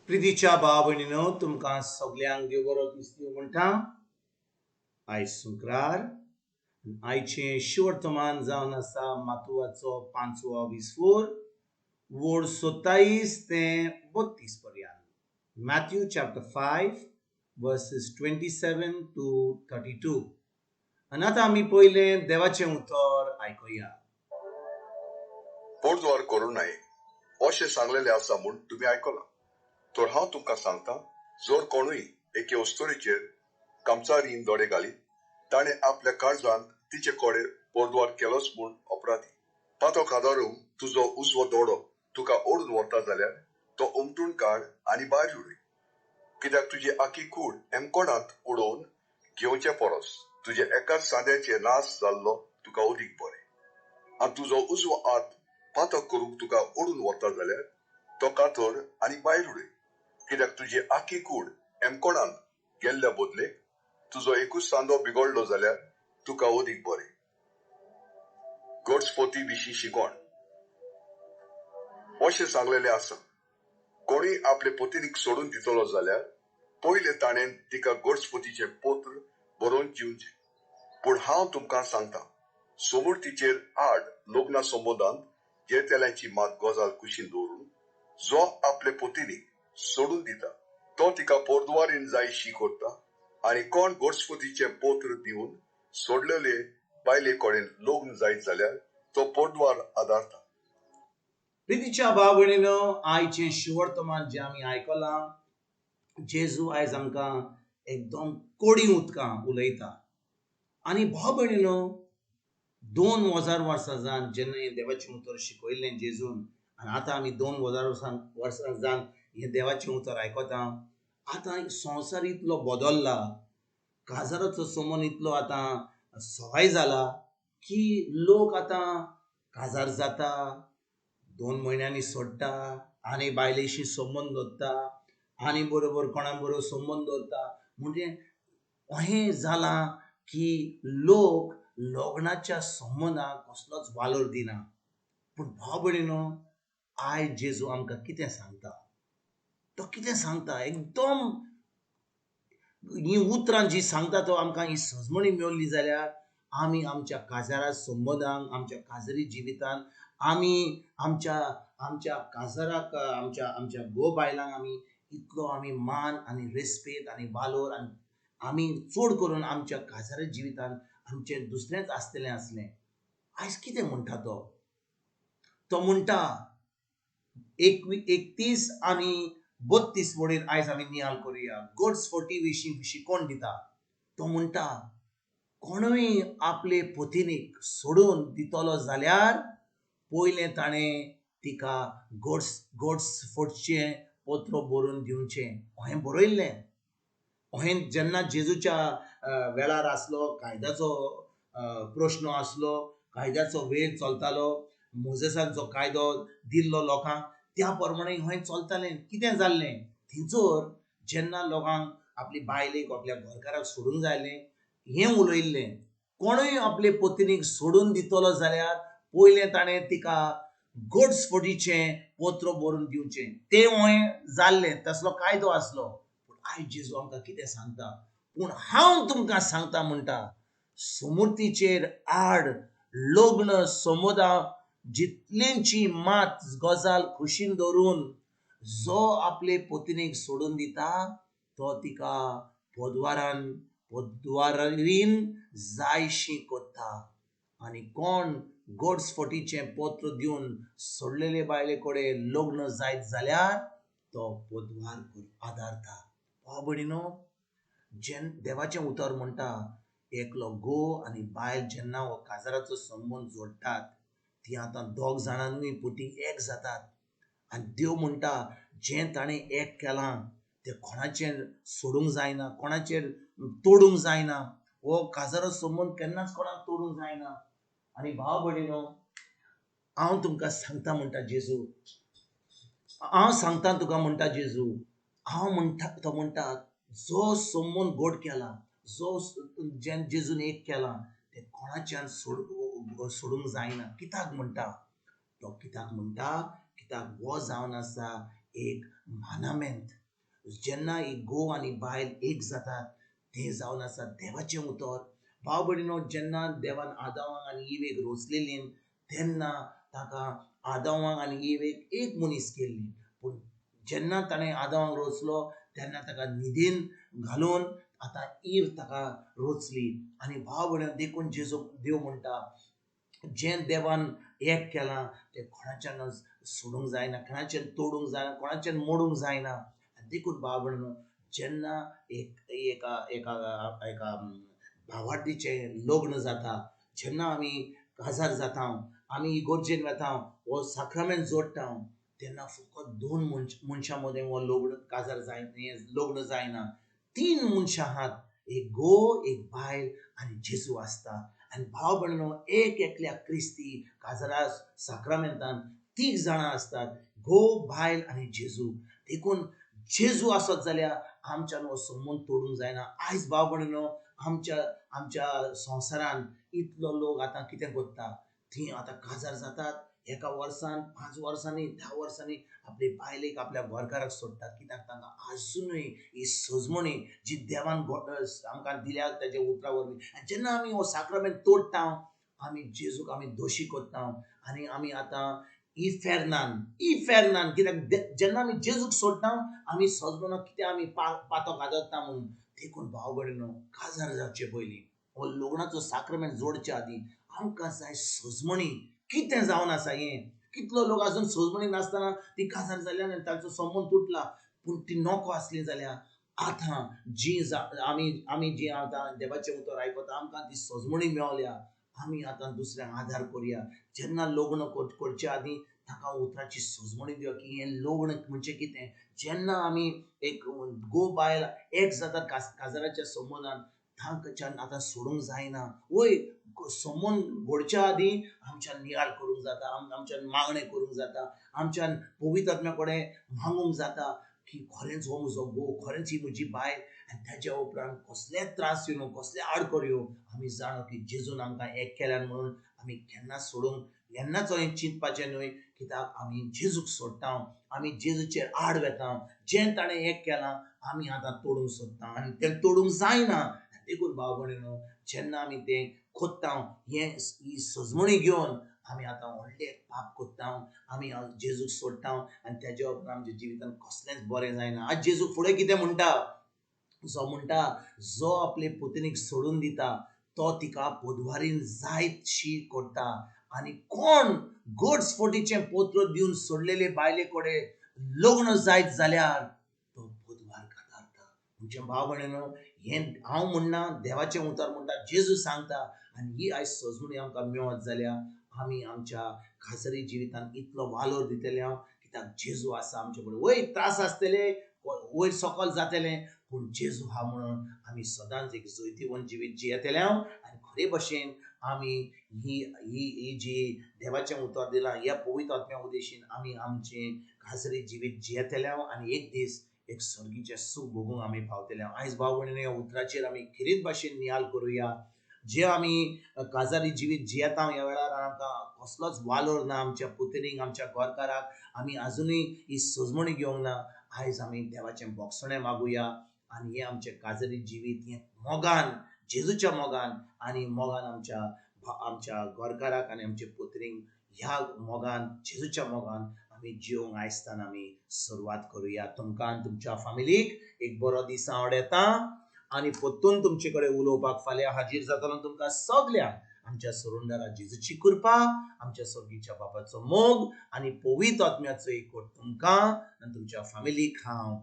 प्रितीच्या भाव भयणीनो, तुमकां सगल्यांक देव बरो दिसता म्हणटा. आयज शुक्रार. आयचें शिवर्तमान जावन आसा मातुवाचो पांचवो विस्फोर, वोड 27 ते 32 पर्यंत. Matthew chapter 5 verses 27 to 32. आनी आतां आमी पयलें देवाचें उतर आयकुया. पोरद्वार करूं नये अशें सांगलेलें आसा म्हूण तुमी आयकलां. तर हांव तुमकां सांगता, जर कोणूय एके अस्तुरेचेर कामचारीन दोळे घालीत, ताणें आपल्या काळजांत तिचे कडेन पोरद्वार केलोच म्हूण अपराधी. पातक आदारूंक तुजो उजवो दोळो तुका ओडून व्हरता जाल्यार तो उमटून काड आनी भायर उडय. कित्याक तुजी आखी कूड हेमकोणांत उडोवन घेवचे परस तुजे एकाच सांद्याचे नाश जाल्लो तुका अदीक बरें. आनी तुजो उजवो हात पातक करूंक तुका ओडून व्हरता जाल्यार तो कातर आनी भायर उडय. कित्याक तुजी आखी कूड हेमकोणांत गेल्ल्या बदलेक तुजो एकूच सांदो बिगडलो जाल्यार तुका अदीक बरें. गोडस्पोती विशीं शिकोण. अशें सांगलेलें आसा, कोणूय आपले पतिनीक सोडून दितलो जाल्यार पयलें ताणें तिका गोडस्पोतीचें पत्र बरोवन दिवचें. पूण हांव तुमकां सांगता, सोमुर्तीचेर आड लग्ना संबंदांत घेतल्याची मात गजाल कुशीन दवरून जो आपले पतिनीक सोडून दिता तो तिका पोरद्वारीन जायशी करता. आनी कोण गोडस्पोतीचें पत्र दिवन सोडलेले बायले कडेन लग्न जायत जाल्यार तो पोरद्वार आदारता. प्रितीच्या भाव भयणीनो, आयचें शिवर्तमान जें आमी आयकलां, जेजू आयज आमकां एकदम कोडी उदकां उलयता. आनी भाव भयणीनो, 2000 वर्सां जावन जेन्ना हें देवाचें उतर शिकयल्लें जेजून, आनी आतां आमी 2000 वर्सां जावन हें देवाचें उतर आयकता. आतां संवसार इतलो बदल्ला, काजाराचो समन इतलो आतां सवाय जाला की लोक आतां काजार जाता, 2 म्हयन्यांनी सोडटा, आनी बायलेशी संबंद दवरता, आनी बरोबर कोणा बरोबर संबंद दवरता. म्हणजे अहें जालां की लोक लग्नाच्या संबंदाक कसलोच वालोर दिना. पूण भाव भयणीनो, आयज जेजू आमकां कितें सांगता, तो कितें सांगता, एकदम हीं उतरां जी सांगता तो आमकां ही सजमणी मेवली जाल्यार आमी आमच्या काजारा संबंदांक, आमच्या काजरी जिवितान, आमी आमच्या आमच्या काजाराक, आमच्या आमच्या घोव बायलांक आमी इतलो आमी मान आनी रेस्पेद आनी वालोर, आनी आमी चड करून आमच्या काजारा जिवितान आमचें दुसरेंच आसतलें आसलें. आयज कितें म्हणटा तो, तो म्हणटा 31 आनी 32 वडीर आयज आमी नियाळ करुया. गोड्स फोटी विशीं शिकोवन दिता. तो म्हणटा कोणूय आपले पतिनीक सोडून दितलो जाल्यार पयलें ताणें तिका गोड्स फोटचें पत्र बरोवन दिवचें, अहें बरयल्लें. अहें जेन्ना जेजूच्या वेळार आसलो, कायद्याचो प्रश्न आसलो, कायद्याचो वेळ चलतालो, मोजेसान जो कायदो दिल्लो लोकांक त्या प्रमाणे हें चलतालें. कितें जाल्लें थंयसर जेन्ना लोकांक आपली बायलेक आपल्या घरकाराक सोडूंक जाय हें उलयल्लें, कोणूय आपले पत्नीक सोडून दितलो जाल्यार पयलें ताणें तिका गोड्स फोटीचें पत्र बरोवन दिवचें. तें हें जाल्लें, तसलो कायदो आसलो. पूण आयज जेजू आमकां कितें सांगता, पूण हांव तुमकां सांगता म्हणटा, सुमुर्तीचेर आड लग्न संबंदां जितलेंची मात गजाल खुशीन दवरून जो आपले पत्नीक सोडून दिता तो तिका पदवारान पदवारीन जायशी करता. आनी कोण गोड्स फोटीचें पत्र दिवन सोडलेले बायले कडेन लग्न जायत जाल्यार तो पदवार आदारता. भाव भयणीनो, जेन्ना देवाचें उतर म्हणटा एकलो घोव आनी बायल जेन्ना हो काजाराचो संबंद जोडटात ती आतां दोग जाणांनी पोटी एक जातात. आनी देव म्हणटा जें ताणें एक केलां तें कोणाचेर सोडूंक जायना, कोणाचेर तोडूंक जायना. हो काजारो संबंद केन्नाच कोणाक तोडूंक जायना. आनी भाव भयणीनो, हांव तुमकां सांगता म्हणटा जेजू, हांव सांगता तुका म्हणटा जेजू, हांव म्हणटा, तो म्हणटा जो संबंद गोड केला, जो जेजून एक केला तें कोणाच्यान सोडूंक जायना. कित्याक म्हणटा तो, कित्याक म्हणटा, कित्याक हो जावन आसा एक मानामेंत. जेन्ना एक घोव आनी बायल एक जातात तें जावन आसा देवाचें उतर. भाव भयणीनो, जेन्ना देवान आदावाक आनी इवेक रोचलेली तेन्ना ताका आदावाक आनी इवेक एक मनीस केल्ली. पूण जेन्ना ताणें आदावाक रोचलो तेन्ना ताका न्हिदेन घालून आतां इव ताका रोचली. आनी भाव भयणीनो, देखून जेजू देव म्हणटा जें देवान एक केलां तें कोणाच्यान सोडूंक जायना, कोणाच्यान तोडूंक जायना, कोणाच्यान मोडूंक जायना. देखून भाव भयणीनो, जेन्ना एक एका एका एका भावार्तीचें लग्न जाता, जेन्ना आमी काजार जाता, आमी इगर्जेन वता, हो साक्रामेंत जोडटा, तेन्ना फकत दोन मनशां मदें हो लग्न काजार जायना, लग्न जायना. तीन मनशां आहात, एक घोव, एक बायल आनी जेजू आसता. आनी भाव भयणीनो, एक एकल्या क्रिस्ती काजारा साक्रामेंतान तीग जाणां आसतात, घोव, बायल आनी जेजू. देखून जेजू आसत जाल्यार आमच्यान हो संबंद तोडूंक जायना. आयज भाव भयणीनो, आमच्या आमच्या संवसारान इतलो लोक आतां कितें करता, तीं आतां काजार जातात, एका वर्सान, 5 वर्सांनी, 10 वर्सांनी आपले बायलेक, आपल्या घरकाराक सोडटात. कित्याक तांकां आजुनूय ही सजमणी जी देवान आमकां दिल्या ताच्या उतरा वरवीं. आनी जेन्ना आमी हो साक्रामेंत तोडटा, आमी जेजूक आमी दोशी करता. आनी आमी आतां इफेर्नान, कित्याक जेन्ना आमी जेजूक सोडटा आमी सजमणाक कितें आमी पातो गाजता म्हणून. देखून भाव भयणीनो, काजार जावचे पयलीं हो लग्नाचो साक्रामेंत जोडचे आदीं आमकां जाय सजमणी. कितें जावन आसा हें, कितलो लोक अजून सजमणी नासतना ती काजार जाल्यान आनी तांचो संबंद तुटला. पूण ती नको आसली जाल्यार आतां जी आमी आमी जी आतां देवाचें उतर आयकता, आमकां ती सजमणी मेवल्या, आमी आतां दुसऱ्यांक आदार करुया. जेन्ना लग्न करचे आदीं ताका उतराची सजमणी दिवया की हें लग्न म्हणजे कितें. जेन्ना आमी एक घोव बायल एक जातात काजाराच्या संबंदान, तांकां आतां सोडूंक जायना. वय संबंद घडच्या आदीं आमच्यान नियाळ करूंक जाता, आमच्यान मागणें करूंक जाता, आमच्यान पवित्र आत्म्या कडेन मागूंक जाता की खरेंच हो म्हजो घोव, खरेंच ही म्हजी बायल. आनी ताच्या उपरांत कसलेच त्रास येवं, कसले आडखळ येवं, आमी जाणो की जेजून आमकां एक केल्यान म्हणून आमी केन्ना सोडूंक, केन्नाच हें चिंतपाचें न्हय. कित्याक आमी जेजूक सोडटा, आमी जेजूचेर आड वेता. जें ताणें एक केलां आमी आतां तोडूंक सोदता आनी तें तोडूंक जायना. देखून भाव भयणीनो, जेन्ना आमी तें कोत्ता, हें ही सजमणी घेवन आमी आतां व्हडलें पाप कोत्ता, आमी जेजूक सोडटा आनी तेज्या उपरांत आमच्या जिवितान कसलेंच बरें जायना. आज जेजू फुडें कितें म्हणटा, जो म्हणटा जो आपले पुतनीक सोडून दिता तो तिका पोदवारीन जायतशी करता. आनी कोण गोडस्फोटीचें पत्र दिवन सोडलेले बायले कडेन लग्न जायत जाल्यार तो पोदवार कातारता. म्हणजे भाव भयणीनो, हें हांव म्हणना, देवाचें उतर म्हणटा, जेजू सांगता. आनी ही आयज सजमणी आमकां मेळत जाल्यार आमी आमच्या खाजरी जिवितान इतलो वालोर दितले हांव, कित्याक जेजू आसा आमचे कडेन. वयर त्रास आसतले, वयर सकल जातलें, पूण जेजू आहा म्हणून आमी सदांच एक जैतिवंत जिवीत जियेतले हांव. आनी खरे भशेन आमी ही ही ही जी देवाचें उतर दिलां ह्या पवित्र आत्म्या उदेशीन आमी आमचें खाजरी जिवीत जियेतले हांव. आनी एक दीस एक सर्गीचें सूख भोगूंक आमी पावतले हांव. आयज भाव भयणीनो, ह्या उतराचेर आमी खेरीत भाशेन नियाळ करुया. जे आमी काजारी जिवीत जियेता ह्या वेळार आमकां कसलोच वालोर ना, आमच्या पुतनीक, आमच्या घरकाराक आमी आजुनूय ही सजमणी घेवंक ना. आयज आमी देवाचें बोगसणें मागुया आनी हें आमचें काजारी जिवीत हें मोगान, जेजूच्या मोगान आनी मोगान आमच्या आमच्या घरकाराक आनी आमच्या पुतनीक ह्या मोगान, जेजूच्या मोगान आमी जिवंक आयजतान आमी सुरवात करुया. तुमकां आनी तुमच्या फामिलीक एक बरो दीस आवडटा आनी परतून तुमचे कडेन उलोवपाक फाल्यां हाजीर जातलो. तुमकां सगल्यांक आमच्या सरुंदारा जेजूची कृपा, आमच्या सर्गीच्या बापाचो मोग आनी पवित्र आत्म्याचो एकवट तुमकां आनी तुमच्या फामिलीक हांव